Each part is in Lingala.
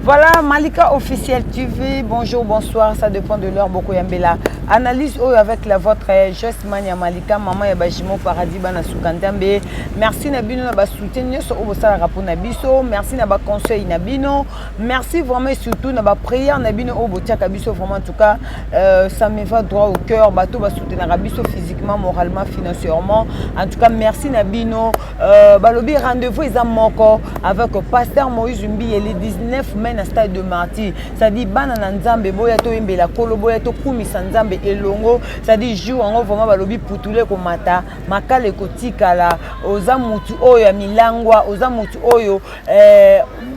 Voilà, Malika officiel TV, bonjour, bonsoir, ça dépend de l'heure, beaucoup yambela. Analyse oyo avec la vôtre Joyce Mania Malika, maman ya Bajimo Paradis bana Sukandambe. Merci na bino na ba soutien nyonso oyo bosalaka pona biso, merci na ba conseil na bino, merci vraiment et surtout na ba prière na bino oyo botiaka biso vraiment en tout cas, ça me va droit au cœur, bato ba soutenaka biso physiquement, moralement, financièrement. En tout cas, merci na bino. Balobi rendez-vous eza moko avec pasteur Moïse Mbiye le 19 mai na stade de Martyr. C'est-à-dire bana na Nzambe boya toyembela kolo, boya tokumisa Nzambe elongo. C'est-à-dire jour yango vraiment balobi putule komata, makala ekotikala, oza mutu oyo ya milangwa, oza mutu oyo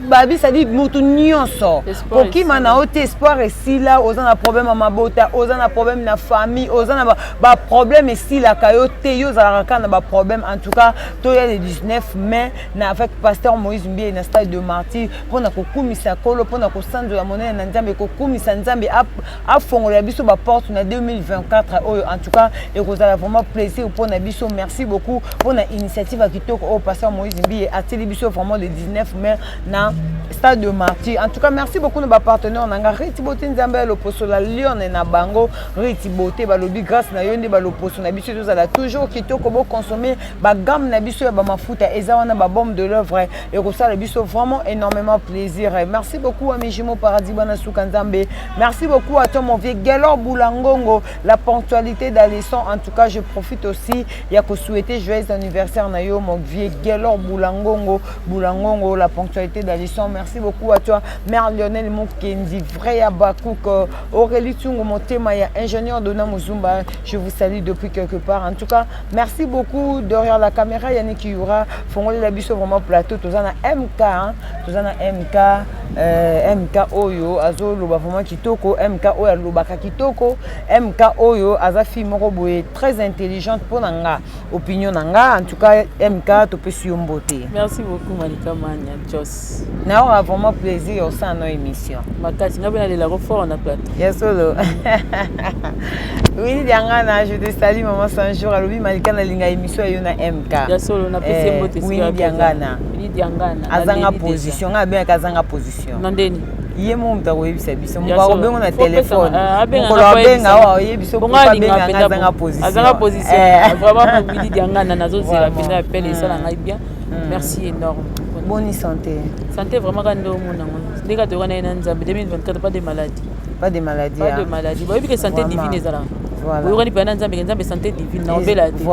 babi, c'est-à-dire mutu nyonso kokima na yo te, espoir esila, oza na problème ya mabota, oza na problème na famille, oza na baproblème esilaka yo te, yo ozalaka kaka na baproblème. En tout cas, toya le 19 mai na avec pasteur Moïse Mbiye na stade de Martyr mpona kokumisa kolo, mpona kosanzola monene na Nzambe, kokumisa Nzambe afongolela biso baporte na 2024 oyo. En tout cas, ekozala vraiment plaisir mpona biso. Merci beaucoup mpona initiative ya kitoko oyo pasteur Moïse Mbiye atili biso vraiment le 19 mai na stade de Martyr. En tout cas, merci beaucoup na bapartenaire na nga, Riti Bote, Nzambe ya loposo la lione na bango, Riti Bote, balobi grâce na yo nde baloposo na biso tozala toujours kitoko. Boconsommer bagamme na biso ya bamafuta eza wana, babaume de l'œuvre, ekosala biso vraiment énormément plaisir. Merci beaucoup à Mijimo Paradis bana suka Nzambe. Merci beaucoup à toi, mon vieux Gelor Boulangongo, la ponctualité d'Alisson. En tout cas, je profite aussi ya kosouhaiter joyeux anniversaire na yo, mon vieux Gelor Boulangongo, Boulangongo, la ponctualité d'Alisson. Merci beaucoup à toi, mère Lionel Mukendi, vrai Abakouk, Aurélie Tsungu Motema ya ingénieur Dona Muzumba, je vous salue depuis quelque part. En tout cas, merci beaucoup. Derrière la caméra, Yannick Yura, fongoli la biso vraiment plateau, toza na MK, hein, toza na MK, MK oyo azoloba vraiment kitoko, MK oyo alobaka kitoko, MK oyo aza fille moko boye très intelligente mpo na nga, opinion na nga. En tout cas, MK, topesi yo mbote. Merci beaucoup, Malika Mania Jos. Naoka vraiment plaisir osala no émission. Makasi, nga mpe nalelako fort na plateau. Ya solo, Wini Diangana, je te salue, maman Sanjour. Alobi Malika, nalinga émission ya yo na MK. Ya solo, napesi ye mbote. Wini Diangana. Wini Diangana. Azanga position, nga abengaka azanga position. Na ndeni? Ye mo moto akoyebisa biso, moko akobengo na telefone, mokolo abenga awa oyebi so abenganga azanga position. Azanga position vraiment. Wini Diangana, nazozela mpenza appel, esala ngai bien. Merci énorme. Boni santé? Santé vraiment ka nde omona yango ndenge toyoka na ye na Nzambe, 2024, pas de maladie. Pas de maladie. Pas de maladie. Boyebi ke santé divine ezalaka, boyokani mpenza na Nzambe, ke Nzambe santé divine na obela te.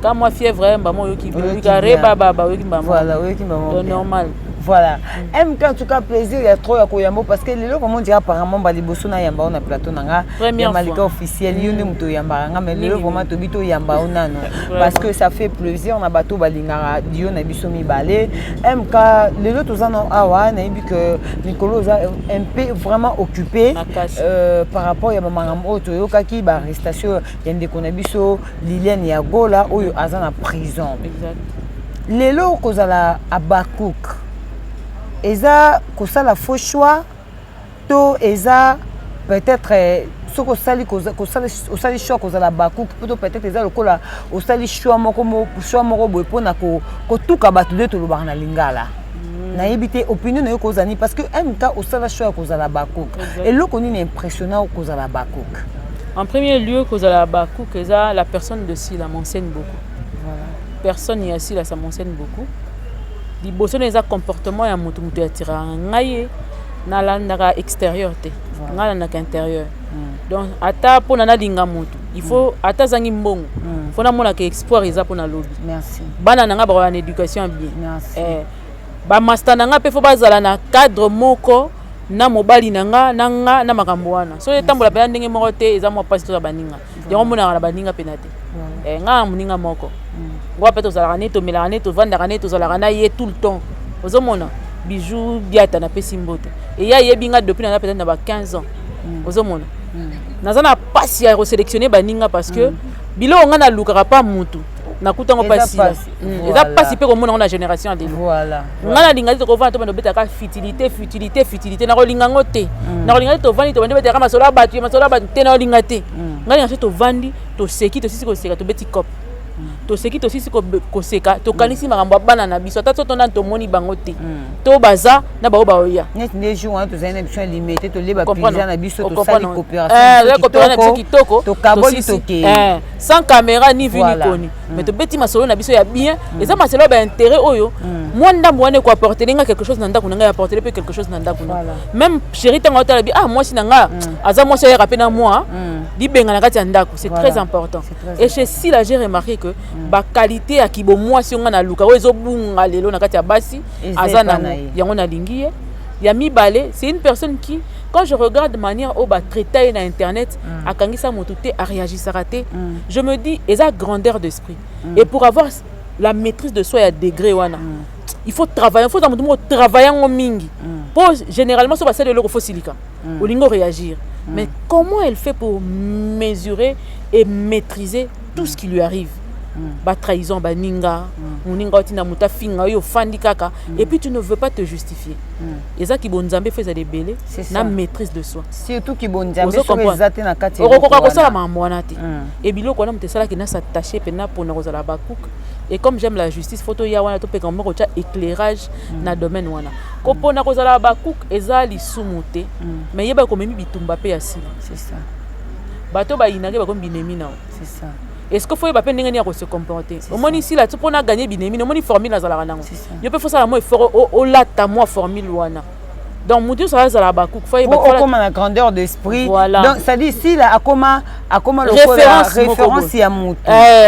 Ka mwa fièvre, mbama oyoki, oyoki rebababa, oyoki mbama. Oyoki mbama. Normal. Voilà, MK, en tout cas plaisir ya trop ya koyamba, parce que lelo vraiment dira apparemment baliboso na yamba na plateau na nga ya Malika officiel. Yo nde moto oyambaka nga, mais lelo vraiment tobi toyamba o nano parce que ça fait plaisir na bato balingaka dio na biso mibale. MK, lelo toza na awa, nayebi que mikolo oza un peu vraiment occupé par rapport ya bamakambo oyo toyokaki, baarrestation ya ndeko na biso Liliane ya Gola oyo aza na prison. Lelo kozala Abakuk eza kosala faux choix to eza peut-être soki osali osali choix kozala Bakuk mpo to peut-être eza lokola osali choix moko boye mpona kotuka bato nde tolobaka na lingala. Nayebi te opinion na yo kozala nini, parce que MK, osala choix ya kozala Bakuk, eloko nini impressionnant kozala Bakuk? En premier lieu, kozala Bakuk eza la personne de Sila m'enseigne beaucoup. Voilà. Personne ya Sila, ça m'enseigne beaucoup. Liboso na eza comportement ya moto, moto atiraka ngai ye, nalandaka extérieur te, ngai nalandaka intérieur. Donc ata mpona nalinga moto, il faut ata azangi mbongo, faut namonaka espoir eza mpona lobi. Bana na ngai bakola na éducation ya bien. Bamaster na ngai mpe faut bazala na cadre moko na mobali na nga na nga na makambo wana. So etambola mpenza ndenge moko te, eza mwa mpasi. Toza baninga, yango omonaka na baninga mpena te. Nga na moninga moko ngo mpe tozalaka ne, tomelaka ne, tovandaka ne, tozalaka na ye tout le temps. Ozomona Bijou Biata, napesi mbote, eya ayebi nga depuis naza peut-être na ba 15 ans. Ozomona naza na mpasi ya kosélectionner baninga, parce que biloko nga nalukaka pa mutu nakutango mpasi, eza mpasi mpe komona ngo na génération ya lelo. Nga nalinga te tokovanda to banda obetaka futilité, futilité, futilité, nakolinga ngo te. Nakolinga te tovandi tobandi obetaka masolo ya bato, masolo ya bato te, nakolinga te. Nga linga so tovandi, toseki, tosisi koseka, tobeti cope. Toseki, tosisi koseka, tokanisi makambo ya bana na biso, ata so tondani tomoni bango te, to baza na bango baoya. Neti nde jour wana tozali na biso ya Limete, tolie bapizza na biso, tosali coopération na biso kitoko. Tokaboli, tokei. Sans caméra, ni vu ni connu, mais tobeti masolo na biso ya bien. Eza masolo ya baintérêt oyo mwa ndambo wana ekoapporter nga quelque chose na ndako na ngai, apporter mpe quelque chose na ndako na même chéri. Ntango otala bi, ah, mwasi na nga aza mwasi ayaka mpe na mwa libenga na kati ya ndako, c'est très important. Et chez Sila, j'ai remarqué que baqualité ya kibomwasi oyo nga naluka, oyo ezobunga lelo na kati ya basi, aza nango. Yango nalingi ye. Ya mibale, c'est une personne qui, quand je regarde manière oyo batraita ye na internet, akangisa motu te, aréagisaka te, je me dis eza grandeur d'esprit. Et pour avoir la maîtrise de soi ya degré wana, il faut travailler, il faut motu moko travailler yango mingi, mpo généralement so basali eloko, faut silika, olingi réagir. Mais comment elle fait pour mesurer et maîtriser tout ce qui lui arrive? Batrahison, baninga, moninga otinda moto afinga oyo, ofandi kaka, et puis tu ne veux pas te justifier. Ezaki bonzambe, faut ezala ebele na maîtrise de soi. Surtout ki bonzambe, soki eza te na kati, okokoka kosala makambo wana te. E biloko wana moto esalaki na s'attache mpena mpona kozala bacook. Et comme j'aime la justice, faut toya wana, topeka moko kotya éclairage na domaine wana. Kopona kozala bacook eza lisumu te, mais yeba komemi bitumba mpe ya sila. Bato bayinaki bakomi binemi na est-ce que faut yeba mpe ndenge nini ya kose comporter. Omoni sila ti mpona gagner binemi, omoni formule azalaka nango, yo mpe fosala mwa effort, olata mwa formule wana. Donc motu nyonso azala bacook, faut yeba okoma na grandeur d'esprit. Voilà. Donc ça dit sila akoma lokola référence ya motu,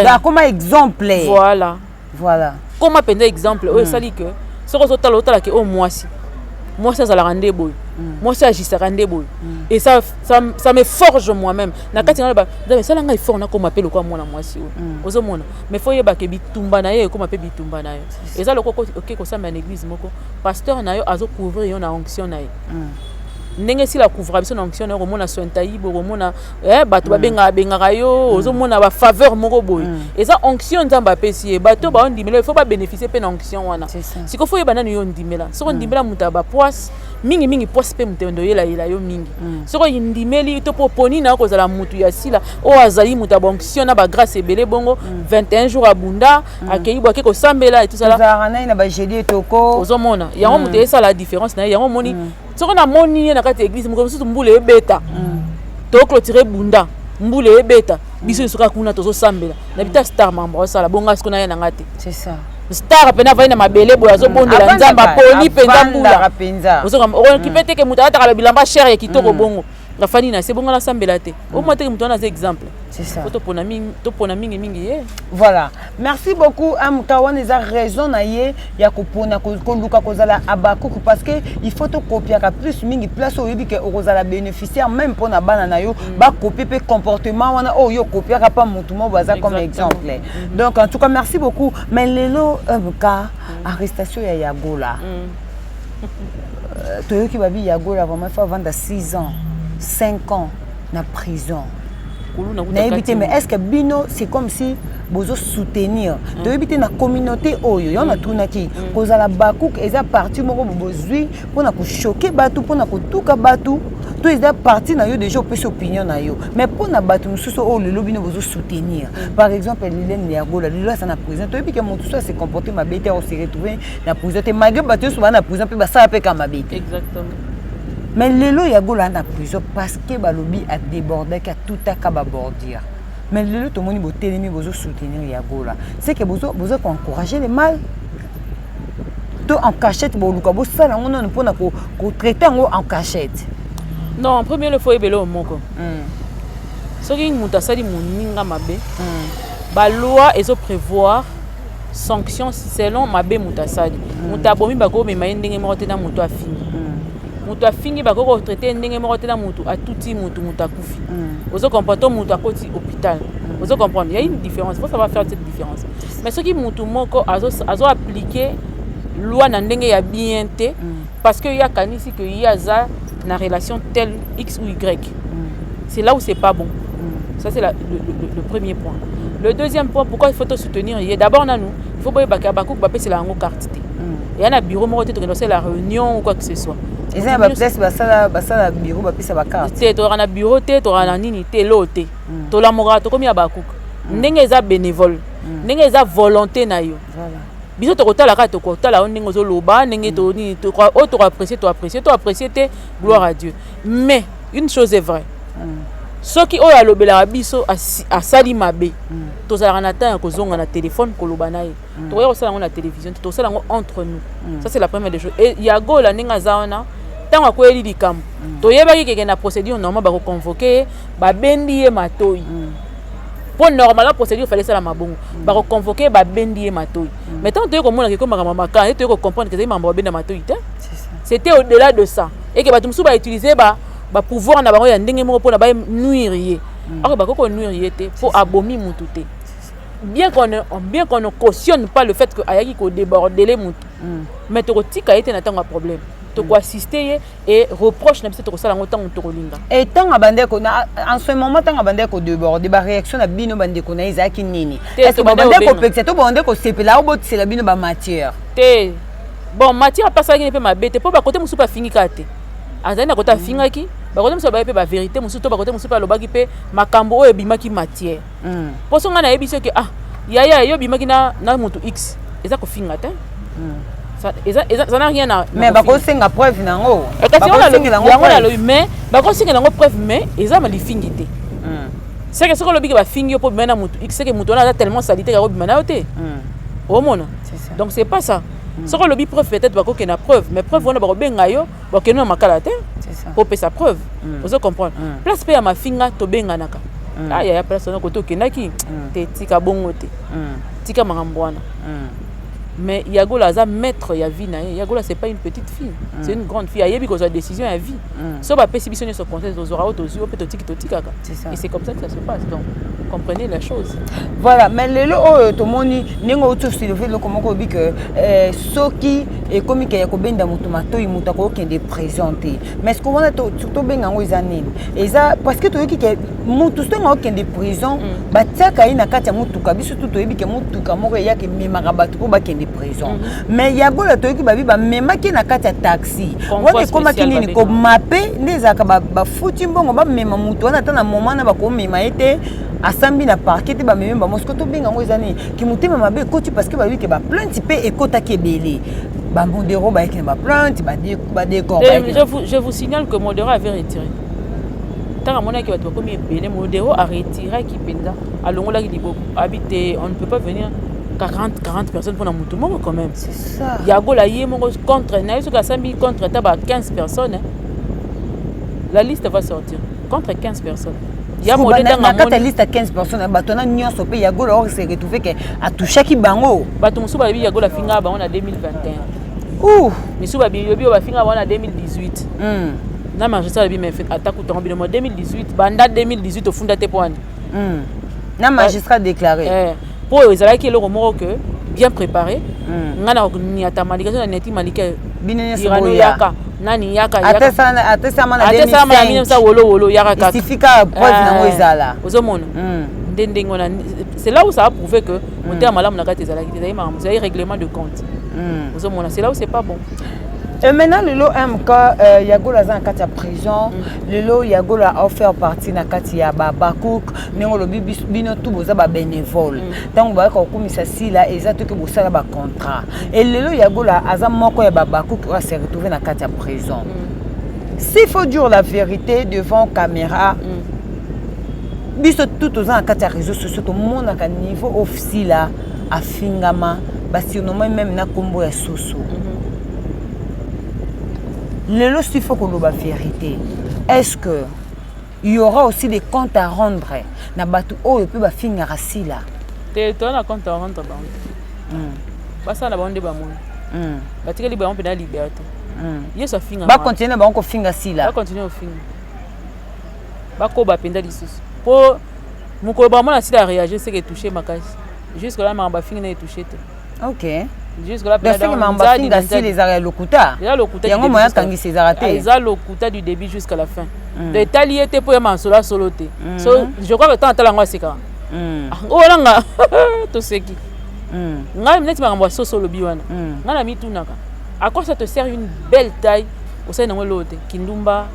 akoma exemple. Voilà. Voilà. Koma mpenza exemple oyo esali ke soki ozotala, otalaki oyo mwasi, mwasi azalaka nde boye, mwasi agisaka nde boye. Et ça me forge moi-même na kati na ngai. Nzambe, esala ngai effort nakóma mpe lokola mwana mwasi oyo. Ozomona, mais faut oyebake bitumba na ye ekóma mpe bitumba na yo. Eza lokola oke kosambela na église moko, pasteur na yo azocouvrir yo na onction na ye. Ndenge esila couvra biso na onction na yo, komona sointayibo, komona bato babengaka bengaka yo, ozomona bafaveur moko boye, eza onction Nzambe apesi ye. Bato baondimela, il faut babénéficie mpe na onction wana. Sikoyo faut oyeba nani yo ondimela. Soki ondimela moto ya bapoise mingimingi, poise mpe moto endo oyelayela yo mingi. Soki oyindimeli to mpo oponi na yo kozala motu ya sila oyo azali moto ya baonction na bagrâce ebele bongo, 21 jours abunda, akei bo ake kosambela etusala. Tozalaka nai na bajeudi etoko. Ozomona yango, moto esala différence na ye. Yango omoni, soki namoni ye na kati ya église moko mosusu, mbula ebeta, toclôturer bunda, mbula ebeta, biso nyonso kaka kuna tozosambela na bita star. Mambo osala bonga siko na ye na nga te. C'est ça. Star mpena avandi na mabele boye, azobondela Nzambe, aponi mpenza mbula. Mpenza. Okipe teke moto alataka bilamba cher ya kitoko bongo, afandi na se bongo, nasambela te. Omwa teke moto wana aza exemple. C'est ça. Po topona mingimingi ye. Voilà, merci beaucoup. Amka wana eza raison na ye ya kopona koluka kozala abakuku, parce que il faut tokopiaka plus mingi place oyo oyebi ke okozala bénéficiaire, même mpona bana na yo bakopie mpe comportement wana oyo yo okopiaka mpa motu moko baza comme exemple. Donc en tout cas, merci beaucoup. Mais lelo ka arrestation ya Yagola, toyoki babi Yagola vraiment faut avanda 6 ans, 5 ans na prison. Nayebi te, mais est ce que bino, c'est comme si bozosoutenir? Toyebi te na communauté oyo yo natunaki, kozala bacook eza parti moko bozwi mpona kochoquer bato, mpona kotuka bato, to eza parti na yo déjà opesi opinion na yo? Mais mpona bato mosusu oyo lelo bino bozosoutenir, par exemple Lilene Yagola, lelo aza na prison. Toyebi ke moto so ase comporte mabe te, ose retrouve na prison te, malgré bato nyonso baa na prison mpe basala mpe ka mabe te. Mais lelo Yagola na prison parce que balobi adébordaki, atutaka babordure. Mais lelo tomoni botelemi, bozosoutenir Yagola, c'est que bozo koencourager le mal to en cachette boluka bosala yango nano mpona kotraiter yango en cachette? Non, en premier lieu, faut oyebela oyo moko: soki moto asali moninga mabe, baloi ezoprévoir sanction selon mabe moto asali. Moto abomi, bakomema ye ndenge moko te na moto afingi. Moto afingi, bakoki kotraiter ye ndenge moko te na moto atuti motu, moto akufi. Ozo comprendre? To moto akoti hôpital. Ozo comprendre? Il y a une différence, faut savoir faire cette différence. Mais soki motu moko azo appliquer loi na ndenge ya bien te, parce que ye akanisi que ye aza na relation telle x ou y, c'est là où c'est pas bon. Ça, c'est le premier point. Le deuxième point, pourquoi il faut te soutenir ye: d'abord nanu il faut boyebaka, bakuku bapesela yango carte te. Eya na bureau moko te tokende kosala réunion ou quoi que ce soit. Eza na baplace basala bureau, bapesa bacarte? Te, tokaka na bureau te, tokaka na nini te, elo te. Tolamokaka, tokomi ya bakuka ndenge eza bénévole. Ndenge eza volonté na yo, biso tokotala kaka, tokotala yo ndenge ozoloba, ndenge nini, oyo tokoapprécie, toapprécie, toapprécie te, gloire à Dieu. Mais une chose est vraie, soki oyo alobelaka biso asali mabe, tozalaka na temps ya kozonga na telefone koloba na ye. Tokoya kosala yango na télévision te, tosala yango entre nous. Ça, c'est la première des choses. Et Yagola, ndenge aza wana, ntango akweyeli likambo, toyebaki keke na procédure normale bakoconvoquer ye, babendi ye matoi, mpo normalement procédure fallait esala mabongo, bakoconvoquer ye, babendi ye matoi. Mais ntango toyei komona ke makambo makala, toyei kocomprendre ke ezali makambo babenda matoi te, c'était au-delà de ça et que bato mosusu bautiliser bapouvoir na bango ya ndenge moko mpona banuire ye. Or bakoki konuire ye te mpo abomi mutu te. Bien qu'on ne cautionne pas le fait que ayaki kodébordele mutu, mais tokotika ye te na ntango ya problème, tokoassiste ye et reproche na biso tokosala yango ntango tokolinga. E ntango abandeko, en ce moment, ntango abandeki kodéborde, baréaction na bino, bandeko na ye, ezalaki nini? Est-ce babandeki kopekisa to babandeki kosepela obotisela bino bamatière? Te, bon, matière apasalaki mpe mabe te, mpo bakote mosusu mpe afingi kaka te. Azali na kote afingaki, bakote mosusu alobaki mpe bavérité mosusu, to bakote mosusu mpe alobaki mpe makambo oyo ebimaki matière. Mpo so ngai nayebi soki, ah, yaya, yo obimaki na motu X, eza kofinga te. Ça n'a rien à Mais bakosenga preuve nango. Yango nalobi, mais bakosengela yango preuve, mais eza ma lifingi te. Seke soki olobi ke bafingi yo mpo obima na motu X, seke motu wana aza tellement sali te, kaka obima na yo te, omona. Donc c'est pas ça. Soki olobi preuve, peut-être bakokende na preuve, mais preuve wana bakobenga yo, bakokende na makala te po opesa preuve. Ozo comprendre? Place mpe ya mafinga, tobenganaka: ah yaya, place wana kote okendaki te, tika bongo te, tika makambo wana. Mais Yagola aza maître ya vie na ye. Yagola, c'est pas une petite fille, c'est une grande fille, ayebi kozwa décision ya vie. So bapesi biso nyonso conseil, tozwaka oyo tozwi, oyo mpe totiki, totikaka. Et c'est comme ça que ça se passe, donc comprenez la chose. Voilà. Mais lelo oyo tomoni ndenge outi osoulever eloko moko, oyebi ke soki ekomi ke ya kobenda moto matoi, moto akokende prison te. Mais ce que wana tobenga yango eza nini? Eza parce que toyoki ke motu soki akokende prison, batiaka ye na kati ya motuka. Biso tu toyebi ke motuka moko eyaka, ememaka bato mpo bakende prison. Mais Yagola, toyoki babi bamemaki na kati ya taxi. Wana ekomaki nini? Komape nde ezalaka bafuti mbongo, bamema motu wana, ata na moment na bakomema ye te, asambi na parquet te, bamemi bango. Siko tobenga yango eza nini? Ki motema mabe ekoti, parce que bayebi ke baplainte mpe ekotaki ebele, bamodero bayaki na baplainte, badécor. Je vous signale que Modero avait retiré. Ntango amonaki bato bakomi ebele, Modero aretiraki mpenza, alongolaki liboko, abi te, on ne peut pas venir 40 40 personnes mpona motu moko quand même. C'est ça. Yagola ye moko contre na ye, soki asambi contre ata ba 15 personnes, la liste va sortir contre 15 personnes. Ya na kati ya liste ya 15 personnes, bato wana nyonso mpe Yagola or se retrouve ke atouchaki bango. Bato mosusu balobi Yagola afingaka bango na 2021, misusu babiyobi oyo bafingaka bango na 2018. Na magistrat alobi, mais ata kutango bino mo 2018, banda 2018 ofunda te mpo wani. Na magistrat déclaré. Mpo oyo ezalaki eloko moko ke bien préparé. Ngai na koniata Malika, so na niati Malika, Irano yaka, nani yaka. Atesalama na 1900 wolo wolo, yaka kaka. Isifika preuve nango ezala. Ozomona nde ndenge wana, c'est là où ça a prouvé que motema malamu na kati ezalaki te, ezali makambo, ezali règlement de compte. Ozomona, c'est là où c'est pas bon. Et maintenant, lelo MK, Yagola aza na kati ya prison. Lelo Yagola afaire partie na kati ya babacook. Ndenge olobi, bino tu boza babénévole. Ntango bayaka kokumisa Sila, eza toki bosala bacontrat. Et lelo Yagola aza moko ya babacook oyo ase retrouve na kati ya prison. S'il faut dire la vérité devant caméra, biso tu toza na kati ya réseau sociaux, tomonaka niveau oyo Sila afingama, basurnommé même na nkombo ya soso. Lelo, s'il faut koloba vérité, est-ce que il y aura aussi des comptes à rendre na bato oyo mpe bafingaka Sila? Te, toza na compte à rendre bango te. Basala na bango nde bamoni. Batikali bango mpenza liberté. Yesu afinga. Bakontinue na bango kofinga Sila. Bakontinue kofinga, bakoba mpenza lisusu, mpo mokolo bamona Sila aréagir, seke etouche makasi. Jusque là, makambo afingi na etouche te. Jusque là. Donc soki makambo afinga Sila ezalaka ya lokuta? Eza lokuta. Yango moya akangisa ezalaka te. Eza lokuta du début jusqu'à la fin. Donc etali ye te, mpo ya masolo asolo te. So je crois que ntango atala yango, asekaka oyo nanga toseki. Ngai neti makambo ya soso olobi wana, ngai na mitunaka: à quoi ça te sert une belle taille, osali nango eloko te, kindumba,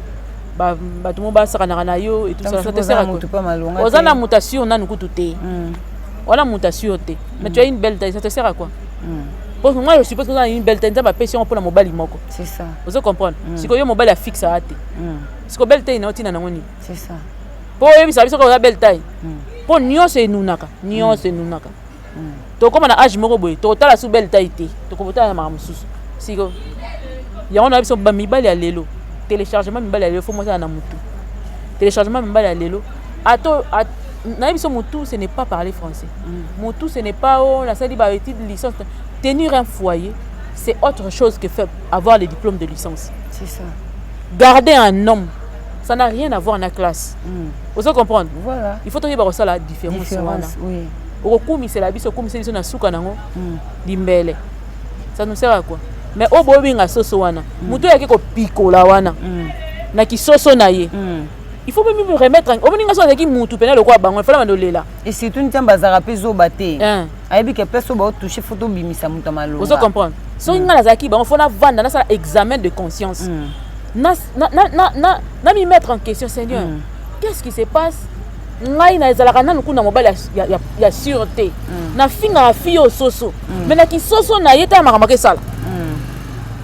bato mo basakanaka na yo et tout ça, ça te sert à quoi? Oza na moto assure nanu kutu te. Wana moto asure te, mais tu as une belle taille, ça te sert à quoi? Parce que moi, je suppose que oza na une belle taille, Nzambe apesi yango mpona mobali moko. C'est ça. Ozo comprendre? Sikoyo yo mobali afixaka te. Sikoyo belle taille na yo, ntina nango nini? C'est ça. Mpo oyebisa biso kaka oza belle taille, mpo nyonso enunaka, nyonso enunaka. Tokóma na age moko boye, tokotala su belle taille te, tokotala na makambo mosusu. Siko yango na biso bamibali ya lelo, téléchargement mibali ya lelo, faut mosala na mutu. Téléchargement mibali ya lelo, ato nayebi biso, mutu ce n'est pas parler français, mutu ce n'est pas oh nasali baétude licence. Tenir un foyer, c'est autre chose que faire avoir le diplôme de licence. C'est ça. Garder un homme, ça n'a rien à voir na classe. Ozo comprendre? Voilà. Il faut toyeba kosala différence wana. Différence, oui. Okokumisela biso, okumisela biso na suka nango limbele, ça nous sert à quoi? Mais oyo boyobenga soso wana, moto oyo ayaki kopikola wana na kisoso na ye, il faut mpe remettre. Omoni nga so azalaki mutu pene lokola bango, fala bando lela. Et surtout Nzambe azalaka mpe zoba te. Hein. Ayebi ke place oyo baotouche, faut tobimisa moto ya malonga. Ozo comprendre? Soki nga nazalaki bango, faut navanda, nasala examen de conscience, na mi mettre en question: Seigneur, qu'est-ce qui se passe? Ngai nazalaka nanu kuna mobali ya sûr te, nafingaka fille oyo soso, mais na kisoso na ye, tala makambo akesala.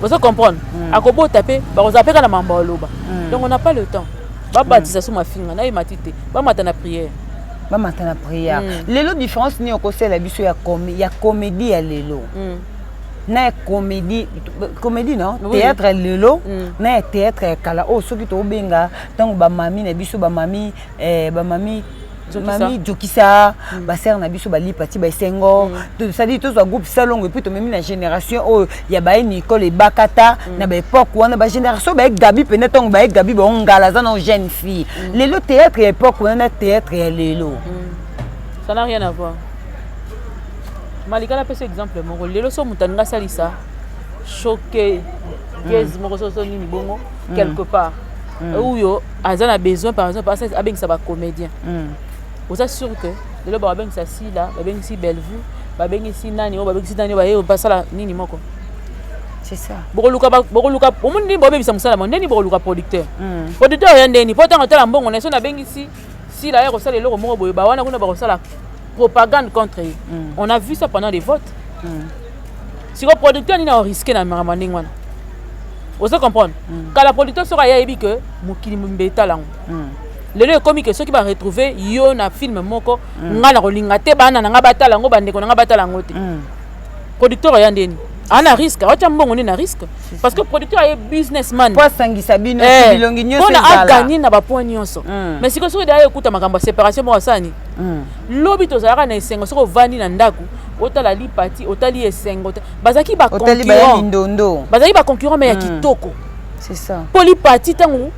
Ozo comprendre? Akobota mpe bakozala mpe kaka na makambo aloba. Donc on n'a pas le temps. Babatisa so mafinga nayeba ti te, bamata na prière. Bamata na prière. Lelo différence nini okosala biso ya comédie ya lelo na ya comédie, comédie non, Oui. théâtre ya lelo na ya théâtre ya kala, oyo soki tobenga ntango bamami na biso, bamami bamami Jokisa. Mami Jokisa, basere na biso balipa ti baesengo, c'est-à-dire tozwa groupe Salongo et puis tomemi na génération oyo ya baye Nicole Ebakata, na baépoque wana, bagénération baye Gabi pene, ntango baye Gabi baongala aza na jeune fille. Lelo théâtre ya époque wana na théâtre ya lelo? Ça n'a rien à voir. Malika, napesa exemple moko. Lelo so moto alingi asalisa choke gaz moko, so nini bongo quelque part oyo aza na besoin, par exemple abengisa bacomédien, oza sûr que lelo babengisa Sila, babengisi Bellevue, babengisi nani oyo, babengisi nani oyo, baye basala nini moko? C'est ça. Bokoluka, bokoluka, omoni nini, bobebisa mosala mo ndeni, bokoluka producteur. Producteur oya ndeni mpo ntango otala mbongo na ye, so nabengisi Sila ya kosala eloko moko boye, bawana kuna bakosala propagande contre ye. On a vu ça pendant les votes. Siko producteur nini aoriske na makambo ya ndenge wana? Ozo comprendre? Kala producteur soki aya, ayebi ke mokili mobimba etala yango. Lelo ekomi ke soki baretrouve yo na film moko, ngai na kolinga te bana na ngai batala yango, bandeko na ngai batala yango te. Producteur oya ndeni aa na risque, aotya mbongo nde na risque, parce que producteur aye businessman. Po asangisa bino bilongi nyonso mpona ezala. Aganye na bapoint nyonso. Mais sikoyo soki daya ekuta makambo ya séparation moko asani, lobi tozalaka na esengo. Soki ovandi na ndako, otala Lipati, otali esengo, bazalaki otali baya baconcurrent. Mindondo. Bazalaki baconcurrent, mais ya kitoko. C'est ça. Mpo Lipati, ntango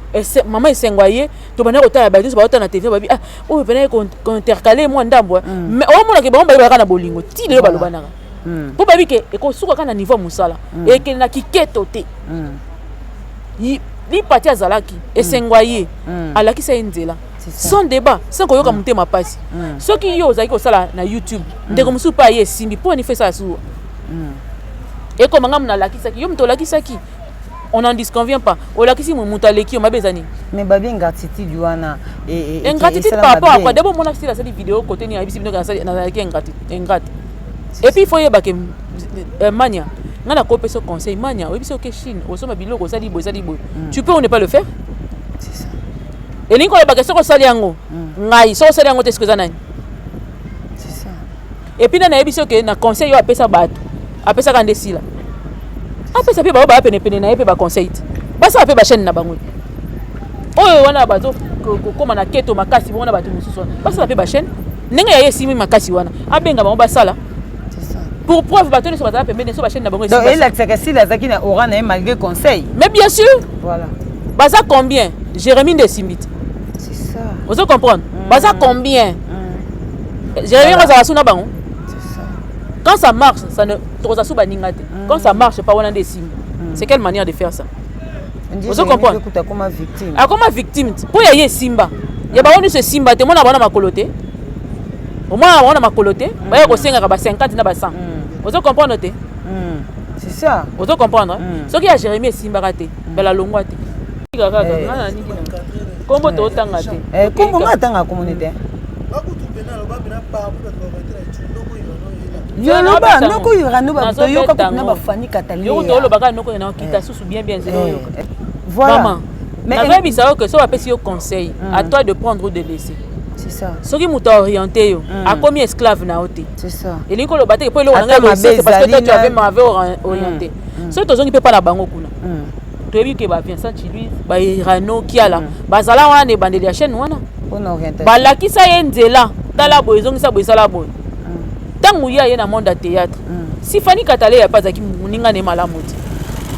mama esengo aye, tobanda kotala bato nyonso baotala na TV, babi ah, oyo pene kointercale mwa ndambo, mais omonake bango bayebaka na bolingo ti lelo, balobanaka mpo bayebi ke ekosuka kaka na niveau ya mosala, ekende na kiketo te. Lipati azalaki esengo aye, alakisa ye nzela C'est ça. sans débat, sans koyoka motema pasi. Soki yo ozalaki kosala na YouTube, ndeko mosusu mpe aye, esimbi, mpo ani fo esala suwa ekoma nga nalakisaki yo, moto olakisaki, on n'en disconvient pas, olakisi moto aleki yo, mabe eza nini? Mais babi ingratitude wana Ingratitude par rapport à quoi? D'abord mona style asali vidéo côté nini, ayebisi bino nazalaki ingrate. Et puis il faut yeba ke mania nga nakopesa conseil, mania oyebisi oke Chine, osomba biloko, osali boye, osali boye, tu peux ou ne pas le faire. C'est ça. Elingi koyebaka soki osali yango, ngai soki osali yango te, soki eza nani? C'est ça. Et puis nde nayebi soki na conseil oyo apesa bato, apesaka nde sila, apesa mpe bango baya penepene na ye mpe baconseil te, basala mpe bachaîne na bango te. Oyo wana bazo kokóma na keto makasi bongo na bato mosusu wana, basala mpe bachaîne ndenge ya ye esimi makasi wana, abenga bango basala. C'est ça. Pour preuve, bato nyonso bazala pembeni so bachaîne na bango Donc esimi basala. elakisaka sila azalaki na aura na ye malgré conseil. Mais bien sûr. Voilà. Baza combien? Jérémi nde esimbi te. C'est ça. Ozo comprendre? Baza combien? Jérémi yango azala su na bango. C'est ça. Quand ça marche, ça ne tokoza su baninga te. Quand ça marche pas, wana nde esimbi. C'est quelle manière de faire ça? Ozo comprendre? Kuta akoma victime. Akoma victime ti mpo ya ye esimba, ya bango nyonso esimba te. Mona bango na makolo te, omona bango na makolo te, baya kosengaka ba 50 na ba 100. Ozo comprendre te? C'est ça. Ozo comprendre? Soki ya Jérémi esimbaka te, bela longwa te kaka. Nga na niki na kombo, tootanga te. Kombo nga atanga komoni te. Bakutu pena aloba pena. Yo loba noko Irano, toyoka na bafani. Yo tolobaka noko na okita susu bien bien, nzela oyoka. Voilà. Nazoyebisa yo ke so bapesi yo conseil, à toi de prendre ou de laisser. C'est ça. Soki moto aorienté yo, akomi esclave na yo te. C'est ça. Elingi koloba te mpo eloko na ngai, c'est parce que toi tu avais m'avais orienté. Soki tozongi mpe mpa na bango kuna, toyebi ke ba Vincent Chiluise, bairano Kiala bazala wana na ebandeli ya chaîne wana, balakisa ye nzela: tala boye, ezongisa boye, esala boye. Ntango ye aye na monde ya théâtre, si Fani Katale mpe azalaki moninga na ye malamu te,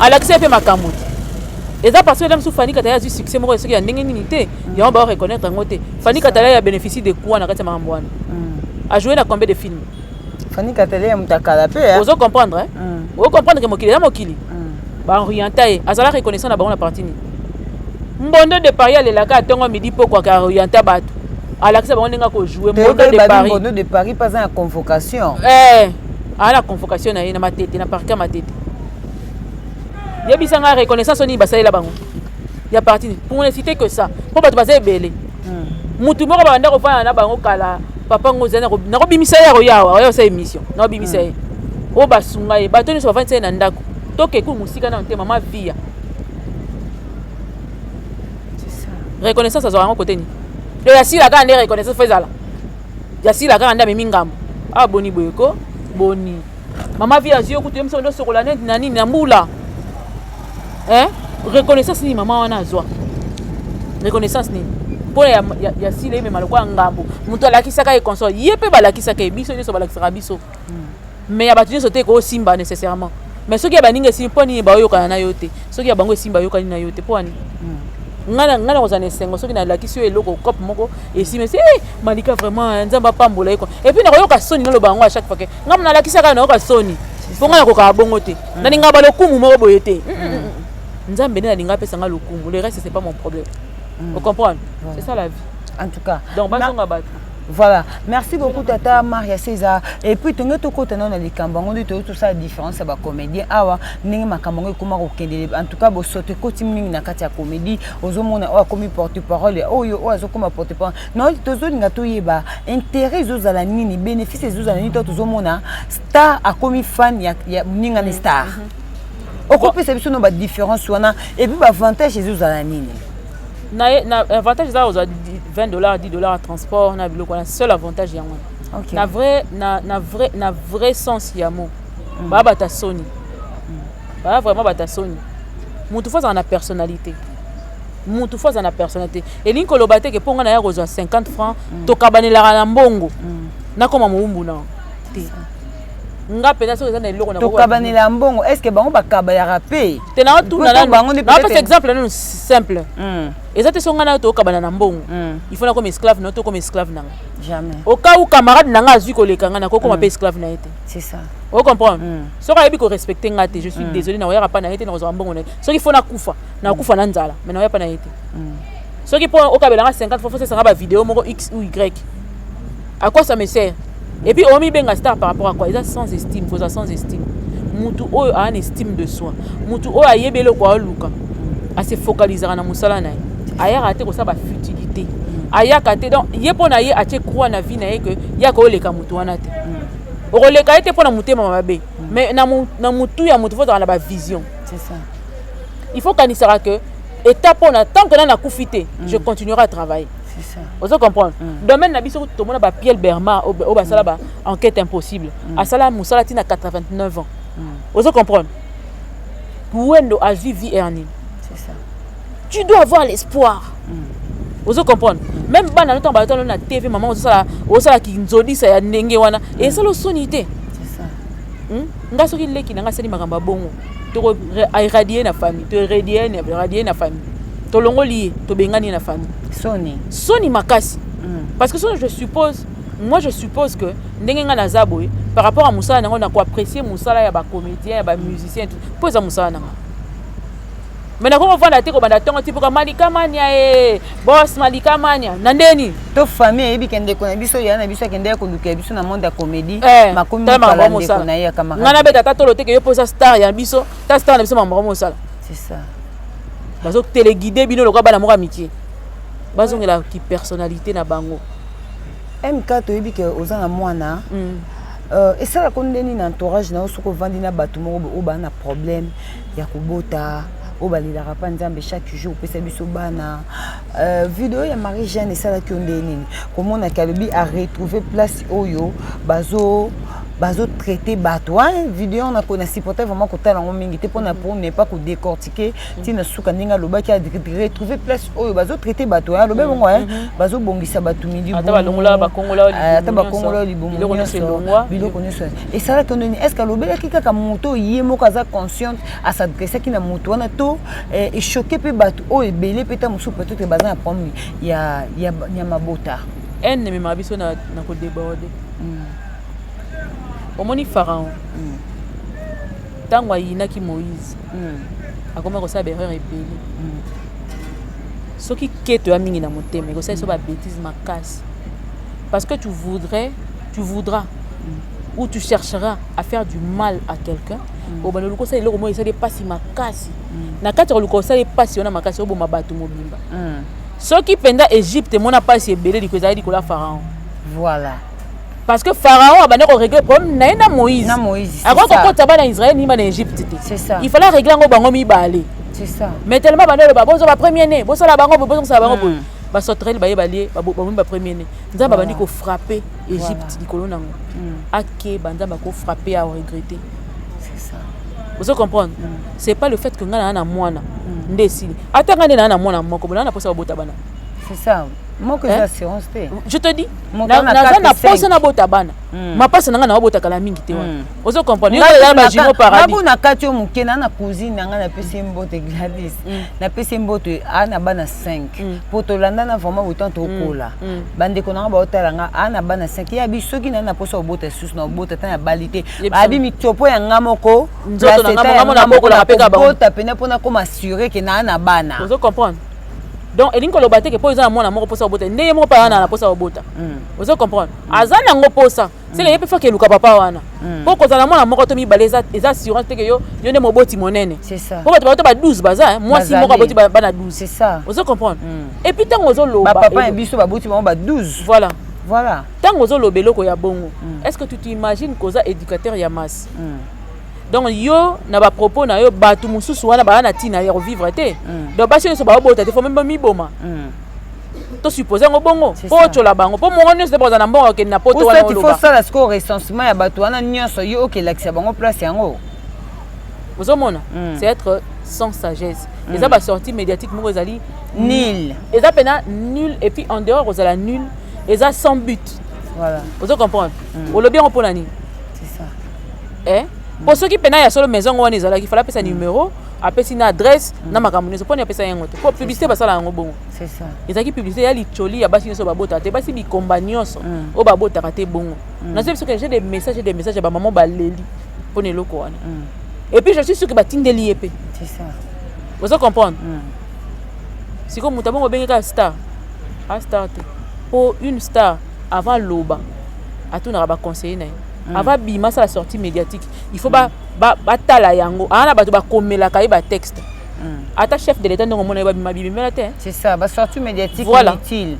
alakisa ye mpe makambo te. Eza parce que ela mosusu Fani Katale azwi succès moko soki ya ndenge nini te, yango bao reconnaître yango te. Fani Katale ya bénéficie de quoi na kati ya makambo wana? Ajoue na combien de films? Fani Katale ya moto akala mpe. Ozo comprendre? Ozo comprendre ke mokili eza mokili, baorienta ye, azala reconnaissant na bango na parti nini? Mbondo de Paris alelaka atongo midi pokwa, aorienta bato, alakisa bango ndenge akojoue. Mbondo de Paris, Mbondo de Paris mpe aza na convocation. Eh, aa na convocation na ye na Matete, na parke ya Matete. Yebisa nga, reconnaissance nini basalela bango ya parti nini? Pour ne citer que ça, mpo bato baza ebele. Mutu moko babanda kofanda na bango kala, papa ngo ozali, nakobimisa ye, akoya awa, oya osala émission, nakobimisa ye. Oyo basunga ye, bato nyonso bafandisa ye na ndako. Tokeku mosika nano te, mama Via, reconnaissance azwaka yango kote nini? To yasila kaka nde reconnaissance fo ezala yasila kaka nde amemi ngambo awa. Boni boye ko, boni mama Via azwi yo kutu, ye moso ndo sokola neti na nini na mbula. Reconnaissance nini mama wana azwa? Reconnaissance nini mpona ya sila emema lokola ngambo? Moto alakisaka ye consort, ye mpe balakisaka ye, biso nyonso balakisaka biso, mais ya bato nyonso te ekosimba nécessairement. Mais soki ya baninga esimbi, mpo nini baoyokana na yo te? Soki ya bango esimbi, bayokani na yo te, mpo wani ngai na kozala na esengo soki nalakisi yo eloko cope moko esimbi esi. Eh, Malika, vraiment Nzambe apambola ye. Et puis nakoyoka soni naloba yango à chaque fois ke ngai nalakisaka. Nayoka soni mpo ngai nakokaka bongo te. Nalingaka balokumu moko boye te. Nzambe nde nalinga apesa nga lokumu, le reste c'est pas mon problème. Ocomprendre? C'est ça la vie. En tout cas. Donc bazonga bato. Voilà, merci beaucoup tata Maria César. Et puis tonge tokota nano na likambo yango nde toyei tosala différence ya bacomédien awa, ndenge makambo yango ekóma kokendele. En tout cas, bosoto ekoti mingi na kati ya comédie. Ozomona oyo akomi porte parole, oyo oyo azokóma porte parole. No, tozolinga toyeba intérêt ezozala nini, bénéfice ezozala nini to tozomona star akomi fan ya moningani star. Okopesa biso no badifférence wana et puis baavantage ezozala nini? Na avantage eza kozwa 20 dollars, 10 dollars ya transport na biloko wana. Seul avantage yango wana. Na vrai sens ya mot, baya bato ya soni, baya vraiment bato ya soni. Mutu fo azala na personnalité, mutu fo azala na personnalité. Elingi koloba te ke mpo ngai naya kozwa 50 francs, tokabanelaka na mbongo, nakoma mowumbu na te. Nga mpenza soki eza na eloko. Tokabanela mbongo, est ce que bango bakabayaka mpe? Te, naotuna, napesa exemple nano simple. Eza te so ngai nayo tokabana na mbongo, il faut nakoma esclave na yo, tokoma esclave na nga? Jamais. Au cas où camarade na nga azwi koleka nga, nakokoma mpe esclave na ye te. C'est ça. Ocomprendre? Soki ayebi korespecte nga te, je suis désolé, nakoyaka mpa na ye te, nakozwaka mbongo na ye. Soki fo nakufa, nakufa na nzala, mais nakoya mpa na ye te. Soki mpo okabelanga 50 fois, fosesanga bavideo moko x ou y, à quoi ça me sert? Et puis omibenga star par rapport à quoi? Eza sans estime, kozala sans estime. Mutu oyo aa na estime de soi, mutu oyo ayebi eloko aoluka, ase focalisaka na mosala na ye, ayaka te kosala bafutilité, ayaka te. Donc ye mpo na ye atie croix na vie na ye ke yaka oleka motu wana te, okoleka ye te mpo na motema mabe. Mais na motu ya motu fo ozala na bavision. C'est ça. Il faut kanisaka ke étape mpona tant que na nakufi te, je continuerai à travailler. C'est ça. Ozo comprendre? Domaine na biso, tomona bapiel Berma oyo basala ba Enquête impossible, asala mosala ntina 89 ans. Ozo comprendre? Wendo azwi VR nini? C'est ça. Tu dois avoir l'espoir. Ozo comprendre? Même bana no, ntango bazotala na TV, mama ozosala, ozosalaki nzodisa ya ndenge wana, esala osoni te. C'est ça. Nga soki leki na nga asali makambo ya bongo, toko éradier na famille, to éradier na famille, tolongoli ye, tobengani ye na famille. Soni. Soni makasi. Parce que soki je suppose, moi je suppose que ndenge nga naza boye par rapport à mosala nango, na koapprécier mosala ya bacomédien, ya bamusicien, mpo eza mosala nanga. Mais nakoki kovanda te kobanda ntongo ti mpoka Malika Mania e bos Malika Mania na ndeni. To famille eyebi ke ndeko na biso, ya na biso, akende ya koluka biso na monde ya comédie. Makomi tala mokala makambo ndeko mosala. Na ye ya Ngai camarade. Nabeta ata tolo te ke yo mpoza star ya biso, ta star na biso, makambo mosala. C'est ça. Bazotéléguide bino lokola bana moko ya mikie. Bazongelaki personnalité na bango. MK, toyebi ke oza na mwana. Esalaka ndeni na entourage na yo soki ovandi na bato moko oyo baa na problème ya kobota, oyo balelaka mpa Nzambe chaque jour opesa biso bana? Video ya Marie Jeanne esalaki yo nde nini, komonaki alobi aretrouve place oyo bazotraite bato? Video wana na supporter vraiment kotala yango mingi te mpona pour ne pas kodécortiquer ntina suka ndenge alobaki retrouver place oyo bazotraite bato. Alobi bongo, bazobongisa bato midi. Ata bakongola libumu nyonso, biloko nyonso. Esalaki ndeni? Est ce que alobelaki kaka moto oyo ye moko aza consciente, as'adressaki na moto wana, to echoquer mpe bato oyo ebele mpe ta mosusu peut-être baza na problème ya mabota? Haine ememaka biso na kodéborder. Omoni Pharaon, ntango ayinaki Moïse, akoma kosala baerreur ebele. Soki keto ya mingi na motema, ekosala biso babêtise makasi, parce que tu voudrais, tu voudras ou tu chercheras à faire du mal à quelqu'un. Obanda oluka osala eloko moko esali epasi makasi. Na kati ya koluka osala epasi wana makasi, oboma bato mobimba. Soki mpenza Egypte emona mpasi ebele, liko ezali likolo ya Pharaon. Voilà. Parce que Pharaon abandi korégler problème na ye na Moïse. Na Moïse. Akoki kokota bana Israël ni bana Égypte te. C'est ça. Il fallait régler yango bango mibale. C'est ça. Mais tellement bandi oloba bozwa bapremier né, bosala bango boye, bozosala bango boye, basauterelles baye, balie, babomi bapremier né. Nzambe abandi kofrapper Égypte likolo nango. Akeba, Nzambe akofrapper, aregretter. C'est ça. Ozo comprendre? C'est pas le fait que ngai naa na mwana nde esili. Ata ngai nde naa na mwana moko, naa na mposa babota bana. C'est ça. Moko eza assurance te. Je te dis, naza na posa nabota bana. Mapasa na ngai naobota kala mingi te wana. Ozo comprendre? Yo eza bajumeaux paradis. Na kati oyo moke na cousine na ngai, napesi ye mbote, Gladys, napesi ye mbote. Aa na bana 5, po tolandana vraiment autant tokola. Bandeko na nga baotala nga, aa na bana 5. Ye abi soki na posa obota lisusu, na obota ta na bali te. Abi mitiopo ya nga moko Bota pene mpona koma assuré ke naa na bana. Ozo comprendre? Donc elingi koloba te ke mpo eza na mwana moko mposa obota ndenge moko mpe aza na mposa obota. Ozo comprendre? Aza nango mposa seke ye mpe faki eluka papa wana, mpo kozala na mwana moko to mibale eza assurance te ke yo nde moboti monene, mpo bato bato ba 12 baza, mwasi moko aboti bana 12. Ozo comprendre? Et puis ntango ozoloba Bapapa ya biso baboti bango ba 12. Voilà. Voilà. Ntango ozoloba eloko ya bongo, est ce que tu t'imagines koza éducateur ya masse? Donc yo na bapropos na yo, bato mosusu wana baza na ntina ya kovivre te. Donc basi nyonso baobota te, fo meme miboma, tosuppose yango bongo mpo otyola bango, mpo mongo nyonso te bakozala na mbongo okende na poto wana. Oloba osala sikoyo recensement ya bato wana nyonso, yo okelakisa bango place yango. Ozomona, c'est être sans sagesse. Eza basortie médiatique moko ezali nul. Eza mpena nul. Et puis en dehors kozala nul, eza sans but. Voilà. Ozo comprendre? Olobi yango mpona nini? C'est ça. Eh? Mpo soki mpena ya solo maison ngo wana ezalaki, fala apesa numéro, apesi na adresse na makambo nyonso. Mponi apesa yango te? Mpo publicité basala yango bongo. C'est ça. Ezalaki publicité ya licoli ya basi nyonso babotaka te, basi bikomba nyonso oyo babotaka te bongo. Nazoyebi soki j'ai des messages, j'ai des messages ya bamama baleli mpona eloko wana. Et puis je suis sûr que batindeli ye mpe. C'est ça. Ozo comprendre? Sikoyo moto abongo obenge kaka star, a star te, mpo une star, avant loba, atunaka baconseiller na ye. Avant bima asala sortie médiatique, il faut batala yango. Aa na bato bakomelaka ye batexte. Ata chef de l'État, ndenge omona ye, babima bibimela te. C'est ça, basortie médiatique. Voilà. Inutile.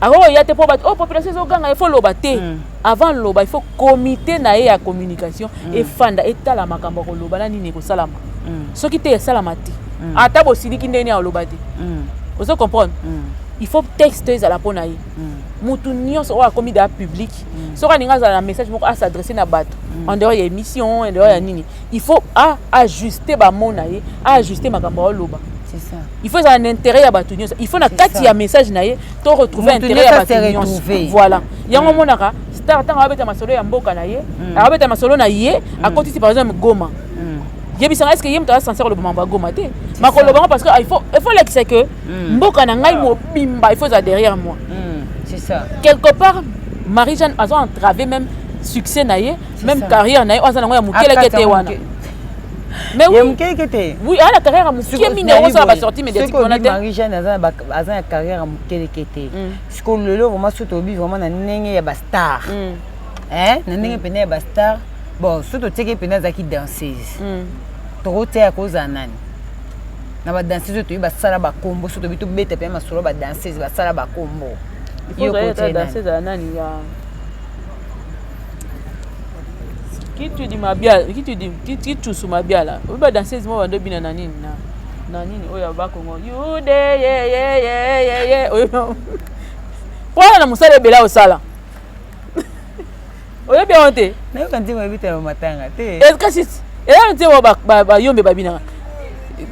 Akokoya te mpo bato oyo population ezoganga, il faut loba te. Avant loba, il faut comité na ye ya communication efanda, etala makambo ya koloba na nini ekosalama. Soki te, esalama te. Ata bosiliki ndenge nini ya koloba te. Ozo comprendre? Il faut texte ezala mpo na ye. Mutu nyonso oyo akomi da public, soki alingi azala na message moko as'adresse na bato, en dehors ya émission, en dehors ya nini, il faut ajuste bamo na ye, ajuste makambo aoloba. C'est ça. Il faut ezala na intérêt ya bato nyonso. Il faut na kati ya message na ye to retrouver intérêt ya bato nyonso. Voilà, yango omonaka star, ntango abeta masolo ya mboka na ye, abeta masolo na ye, akotisi par exemple Goma. Yebisanga, est ce que ye moto aza censé koloba mambo ya Goma te? Makoloba ngo parce que il faut lakisa que mboka na ngai mobimba, il faut ezala derrière moi. C'est ça. Quelque part, Marie Jeanne azo entravé même succès na ye, même carrière na ye oyo aza nango ya mokeleke te wana. Mais oui, mokeleke te. Oui, aza na carrière ya moke mingi, akosala basortie médiatique wana te. Marie Jeanne aza na carrière ya mokeleke te. Sikoyo lelo vraiment, soki toyebi vraiment na ndenge ya bastar, na ndenge mpena ya bastar, bon, soki totiaki mpena azalaki danseuse, tokotia kozala nani na badanseuse oyo toyebi basala bakombo? Soki toyebi, tobeta mpe masolo, badanseuse basala bakombo. Il faut ozali ata danseuse ezala nani ya kitudi mabiala, kitudi kitusu mabiala, oyebi ba danseuse moko bando bina na nini na nini oyo ya bakongo yude ye ye ye ye ye oyebi wana na mosala ebele osala, oyebi yango te? Nayoka nzembo, oyebi te, matanga te. Kasi eza nzembo bayombe babinaka,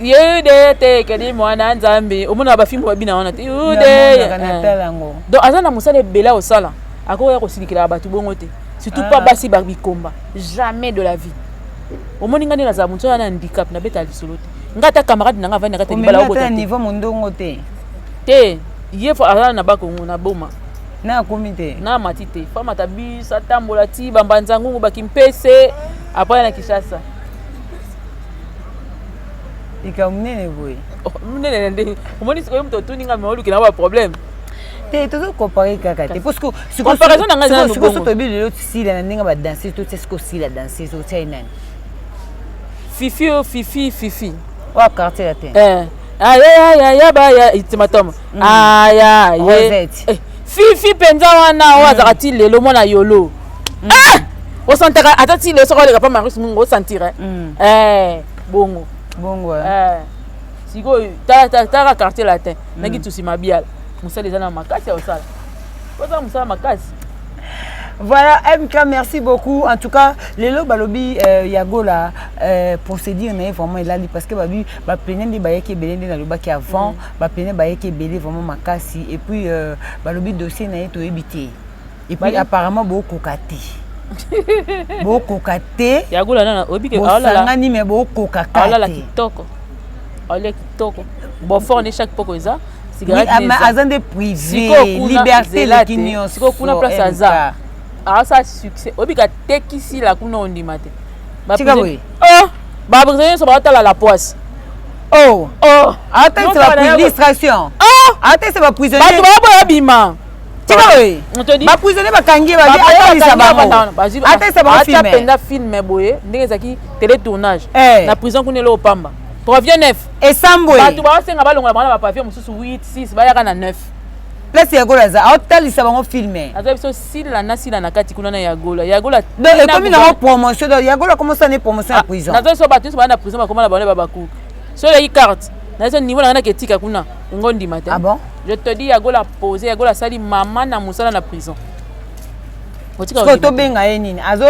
yude te kedi mwana Nzambe, omona bafilms babina wana te, yude. Donc aza na mosala ebele osala, akoya kosilikela bato bongo te, surtout pas basi babikomba, jamais de la vie. Omoni nga nde nazala motu wana na handicap, nabetala lisolo te. Nga ata camarade na nga avandi na kati ya libala, obota niveau mondongo te. Te, ye fo aza na Bakongo na Boma. Na akomi te. Na amati te, fo amata bus, atambola ti bambanza ngungu, bakimpese, après na Kinshasa. Likambo monene boye. Monene nde omoni sikoyo moto otuni nga, me olukela baproblème. Te, tozocomparer kaka te, parce que comparaison na ngai eza sikoyo so toyebi lelo Sila na ndenge badanseuse, totia sikoyo Sila danseuse, otia ye nani? Fifi oyo, Fifi, Fifi. Oyo quartier ya te. Ayayayabaya ultimatum aya ye Fifi mpenza wana oyo azalaka ti lelo mwana yolo, osantaka ata ti lelo soki oleka pa Marius Mungu, osentire bongo. Bongo. Sikoyo taka Quartier Latin naki tusi mabiala, mosala eza na makasi ya kosala, oza mosala makasi. Voilà, MK, merci beaucoup. En tout cas, lelo balobi Yagola procédure na vraiment elali, parce que babi ba plaignant nde bayaki ebele, nde nalobaki avant, ba plaignant bayaki ebele vraiment makasi, et puis balobi dossier na ye toyebi te, et puis apparemment bokoka te, bokoka te. Yagola nana oyebi ke bosangani, mais bokoka ka te. Kitoko, aolia kitoko, bofort ne chaque poko eza. Aza nde privé, liberté eleki nyonso. Sikoyo kuna place aza, aza succès, oyebi ka tekisila kuna, ondima te. Tika boye. Baprisonnier nyonso baotala la poisse. Oh, atalisa baillustration, atalisa baprisonnier. Bato baboya bima. Tika boye, baprisonnier bakangi ye, atalisa bango, atalisa bango film. Mpenza film boye ndenge ezalaki télétournage na prison kuna, eloko pamba, pavillon 9. Esambwe. Bato baosenga balongola bango na bapavillon mosusu 8, 6, bayaka na 9. Place Yagola aza, aotalisa bango film. Aza biso Sila na Sila na kati kuna na Yagola, Yagola. Donc ekomi nango promotion, donc Yagola komosala ne promotion ya prison. Naza biso bato nyonso baa na prison, bakoma na bango babakuka. So oyaki carte na biso, niveau na ngai nake etika kuna ngo ndima te. Ah bon? Je te dis, Yagola posé, Yagola asali mama na mosala na prison. Sikoyo tobenga ye nini? Azo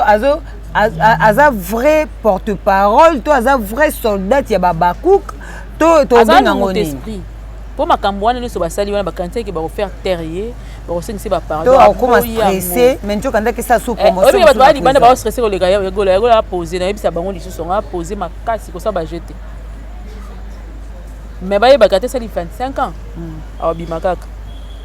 aza vrai porte parole to aza vrai soldat ya babakuk to tobenga yango nini? Mpo makambo wana nyonso basali wana, bakanisaki bakofaire taire ye, bakosengisa bapardon. To akokoma stressé, mais nzoka ndaki esa sous promotion. Bato baya libanda baostresse koleka Yagola. Yagola apose, nayebisa bango lisusu yango, apose makasi kosala baje te, mais bayebaka te esali 25 ans, awabima kaka.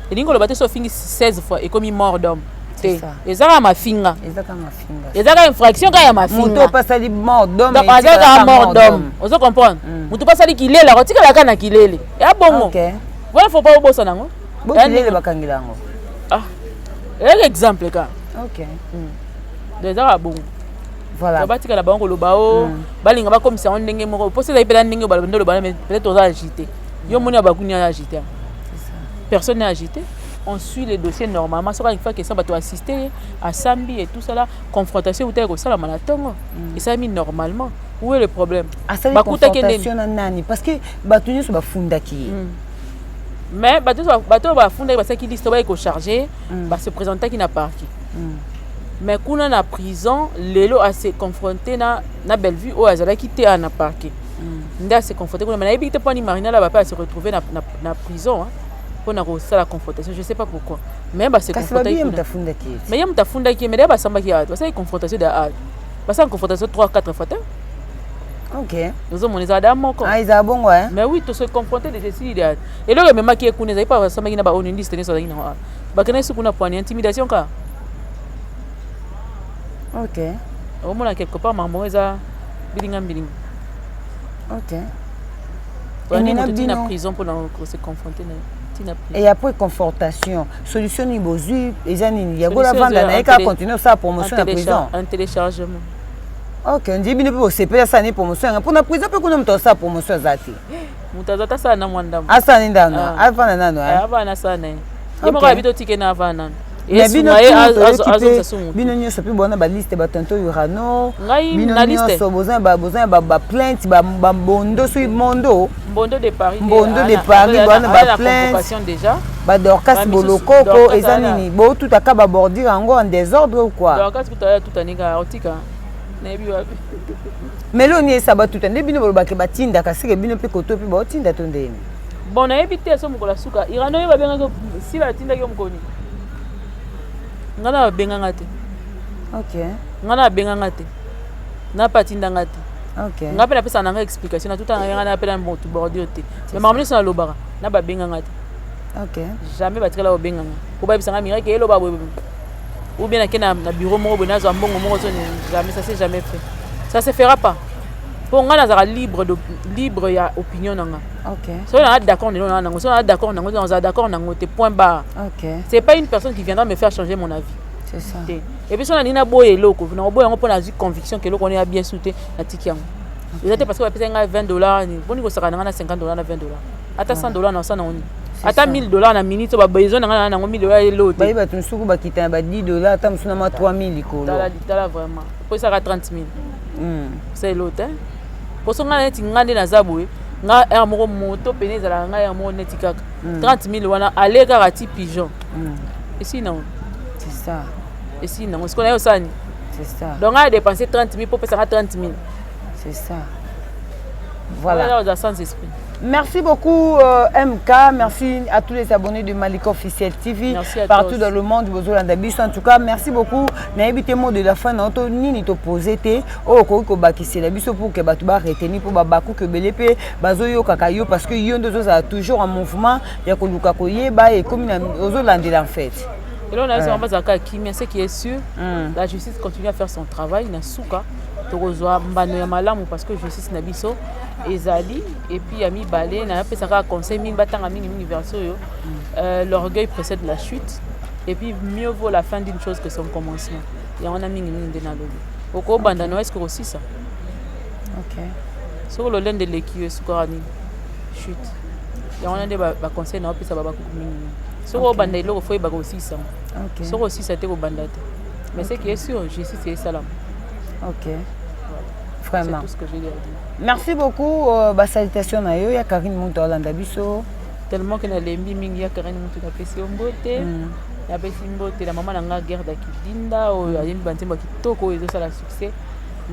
Elingi koloba te so ofingi 16 fois ekomi mort d'homme te, eza kaka mafinga, eza kaka infraction kaka ya mafinga. Moto asali mort d'homme. Aza kaka mort d'homme, ozo comprendre? Moto mpo asali kilele, akotikala kaka na kilele ya bongo. Voilà, faut pas obosana yango. Bokilele bakangela yango. Ah, ezaka exemple kaka. Donc eza kaka bongo. Voilà. Batikala bango koloba o balinga bakomisa yango ndenge moko, mposa ezali mpena ndenge nde oloba, mais peut-être oza agité. Yo moni ya bakuni aza agité, personne n'est agité, on suit les dossiers normalement. Soki alingi question, bato assiste ye, asambi et tout ça là, confrontation eutaki kosalama na ntongo, esalami normalement. Où est le problème? Asali confrontation na nani? Parce que bato nyonso bafundaki ye. Mais bato oyo bafundaki, basalaki liste, bayaki kocharge, base présentaki na parquet, mais kuna na prison lelo ase confronté na Bellevue oyo azalaki te na parquet, nde ase confronté kuna. Mais nayebi te mponi Marina la bape ase retrouvé na prison mpona kosala confrontation, je sais pas pourquoi, mais base. Confrontaki, mais ye moto afundaki ye, mais deya basambaki awa, basalaki confrontation de awa, basala confrontation 3, 4 fois te. Ozomona ezala da moko. Ezala bongo. Mais oui, tose confronté déjà, esili de eloko ememaki ye kuna, ezali mpa basambaki na baonindiste nyonso azalaki nango awa, bakendaki su kuna poani intimidation kaka. Omona quelque part makambo eza mbilinga mbilinga. Moto tina prison mpona kose confronter na tina. Et après confrontation, solution nini bozwi? Eza nini? Yagola vanda na ye kaka, continue osala promotion na prison? Un téléchargement. Ok, ndi bino mpe bosepeli, asala ni promotion yanga mpona prison mpe kuna moto asala promotion aza te. Moto aza te, asala na mwa ndambo. Asala ni ndano, avanda nano. Avanda, asala na ye. Ye moko abi totike na ava nanu. Bino bino nyonso mpe bona baliste, batonto Urano, bino nyonso boza na baplainte, bambondo, soki mondo. Mbondo de Paris. Mbondo de Paris, bona baplainte, badorcas bolokoko, eza nini? Botutaka babordure yango en désordre ou quoi? Dorcas kuta tutanika otika, nayebi wapi. Mais leo ni esa batuta nde bino bolobaki batindaka seke bino mpe koto mpe baotinda to ndeni? Bon, nayebi te. So mokolo ya suka Irano oyo babengaki, Sila atindaki yo mokoni, ngai na babenganga te. Ngai na babenganga te, na mpe atindanga te. Ngai mpe napesaka nanga explication, natuta ngai na mpe na motu bordure te, mais makambo nyonso nalobaka na babenganga te. Jamais batikala kobenganga po bayebisanga Mireke eloba boye ou bien nake na bureau moko boye, nazwa mbongo moko so. Jamais, ça s'est jamais fait, ça se fera pas, mpo ngai nazalaka libre de, libre ya opinion na nga. Soki naza d'accord lelo na nango, soki naza d'accord nango, nazala d'accord nango te, point barre. C'est pas une personne qui viendra me faire changer mon avis. C'est ça. Te. Et puis so nalingi naboya eloko, nakoboya yango mpo nazwi conviction ke eloko wana ya bien su te, natiki yango. Eza te parce que bapesaki ngai 20 $, boni kosaka na ngai na 50 $, na 20 $, ata 100 $, na osala nango nini? Ata 1000 $ na minute oyo, babesoin na ngai na nango 1000 $ elo te. Baye bato mosuku bakita na ba 10 $, ata mosusu na mwa 3000 likolo. Tala, tala, vraiment, po esaka 30 000. Osa elo te. Poso ngai neti ngai nde naza boye, ngai heure moko moto pene ezalaka ngai heure moko neti kaka 30 000 wana, ale kaka ti pigeon esili nango. C'est ça. Esili nango. Sikoyo naye osala nini? C'est ça. Donc ngai adépense 30 000 mpo opesanga 30 000. C'est ça. Voilà, oza sans esprit. Merci beaucoup MK, merci à tous les abonnés de Malika Officiel TV Merci à partout toi. Dans le monde, bozolanda biso. En tout cas, merci beaucoup. Nayebi te mot de la fin na to nini to poser te oyo okoki kobakisela biso pour que bato ba retenir, mpo babakuki ebele mpe bazoyokaka yo, parce que yo nde ozozala toujours en mouvement ya koluka koyeba, ekomi na ozolandela en fait. Eloko na biso, bazalaka kimia. Ce qui est sûr, la justice continue à faire son travail. Na suka tokozwa mbano ya malamu, parce que justice na biso ezali. Et puis ya mibale, nayapesaka conseil mingi, batanga mingimingi version oyo: l'orgueil précède la chute, et puis mieux vaut la fin d'une chose que son commencement. Yango wana mingimingi nde nalobi. Okobanda no, est-ce kosisa? Soki lolende eleki yo, esukaka nini? Chute. Yango wana nde baconseil na opesa babakuku mingimingi. Soki obanda eloko, fo oyebaka osisa. Soki osisa te, kobanda te. Mais ce qui est sûr, justice esalama. Ok, vraiment. C'est tout ce que j'ai à dire. Merci beaucoup. Basalutation na yo ya Karine Muntu alanda biso. Tellement ke nalembi mingi ya Karine Muntu, napesi yo mbote. Napesi mbote na mama na nga Gerda Kidinda oyo ayembi banzembo ya kitoko oyo ezosala succès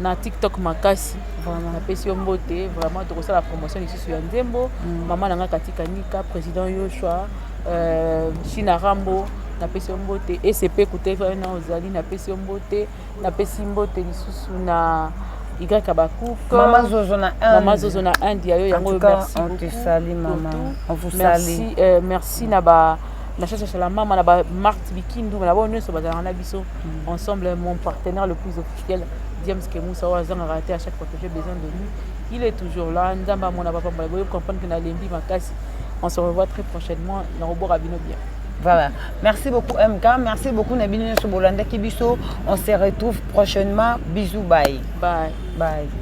na TikTok makasi. Napesi yo mbote vraiment. Tokosala promotion lisusu ya nzembo. Mama na nga Katika Nika, président Yoshua, China Rambo, napesi yo mbote. Ecp kute na ozali, napesi yo mbote. Napesi mbote lisusu na Y Abakouk. Mama Zozo na Inde. Mama Zozo na Inde, ya yo yango. Merci. On te salue, maman. On vous merci, salue. Merci na ba na chacha la mama na ba Marthe Bikindu, na bango nyonso bazalaka na biso ensemble. Mon partenaire le plus officiel, James Kemusa, oyo azangaka te. À chaque fois que j'ai besoin de lui, il est toujours là. Nzambe amona bapambola boye. Comprendre que nalembi makasi. On se revoit très prochainement na kobwaka bino bien. Voilà. Merci beaucoup MK. Merci beaucoup na bino nyonso bolandaki biso. On se retrouve prochainement. Bisous, bye. Bye. Bye.